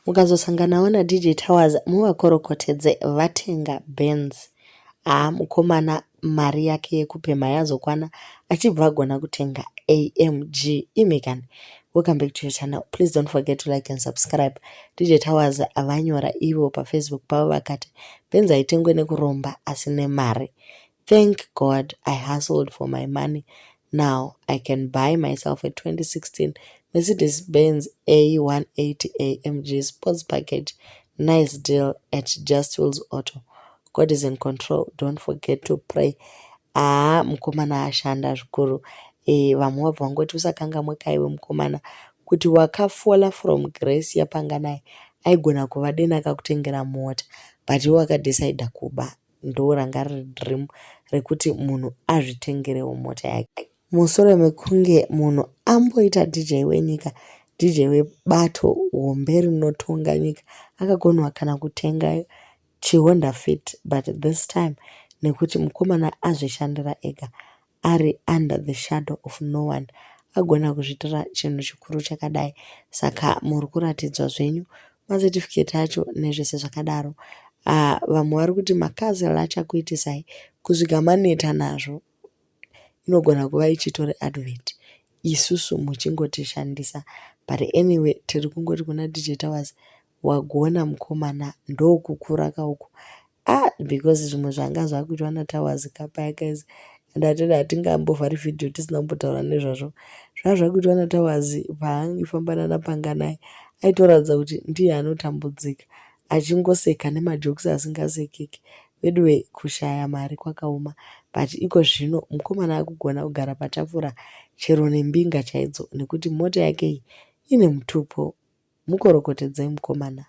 Mukazosanganawo naDJ Towers muvakorokotedze vatenga Benz. Haa mukomana mari yake yekupemha yazokwana achibva agona kutenga AMG. Imi kani. Welcome back to your channel. Please don't forget to like and subscribe. DJ Towers vanyora ivo paFacebook pavo vakati Benz haitengwe nekuromba asi nemari. Thank God I hustled for my money. Now I can buy myself a 2016 Mercedes-Benz A180 AMG Sports Package. Nice deal at Just Wheels Auto. God is in control. Don't forget to pray. Haa mukomana ashanda zvikuru. Vamwe vabva vangoti usakanganwe kaiwe mukomana kuti wakafalla from grace yaPanganai aigona kuva deni akakutengera mota but iwe wakadecida kuba ndo ranga riri dream rekuti munhu azvitengerewo mota yake. Mushure mekunge munhu amboita DJ wenyika, DJ webato hombe rinotonga nyika akagonwa kana kutenga chiHonda Fit but this time nekuti mukomana azvishandira ega ari under the shadow of no one agona kuzviitira chinhu chikuru chakadai. Saka muri kuratidzwa zvenyu macertificate acho nezvese zvakadaro. Vamwe vari kuti makazela achakuitisai kusvika maneta nazvo. Inogona kuva ichitori advert isusu muchingotishandisa but anyway tiri kungoti kuna DJ Towers wagona mukomana ndokukura kauku. Ah because zvimwe zvanga zvakuitwa naTowers kapaya guys ndatoti hatingambovhari vhidhiyo tisina kumbotaura nezvazvo. Zvanga zvakuitwa naTowers paaifamba nanaPanganai aitoratidza kuti ndiye anotambudzika achingoseka nemajokes asingasekeki. Anyway kushaya mari kwakaoma but iko zvino mukomana akugona kugara patafura chero nembinga chaidzo nekuti mota yake iyi ine mutupo. Mukorokotedzei mukomana.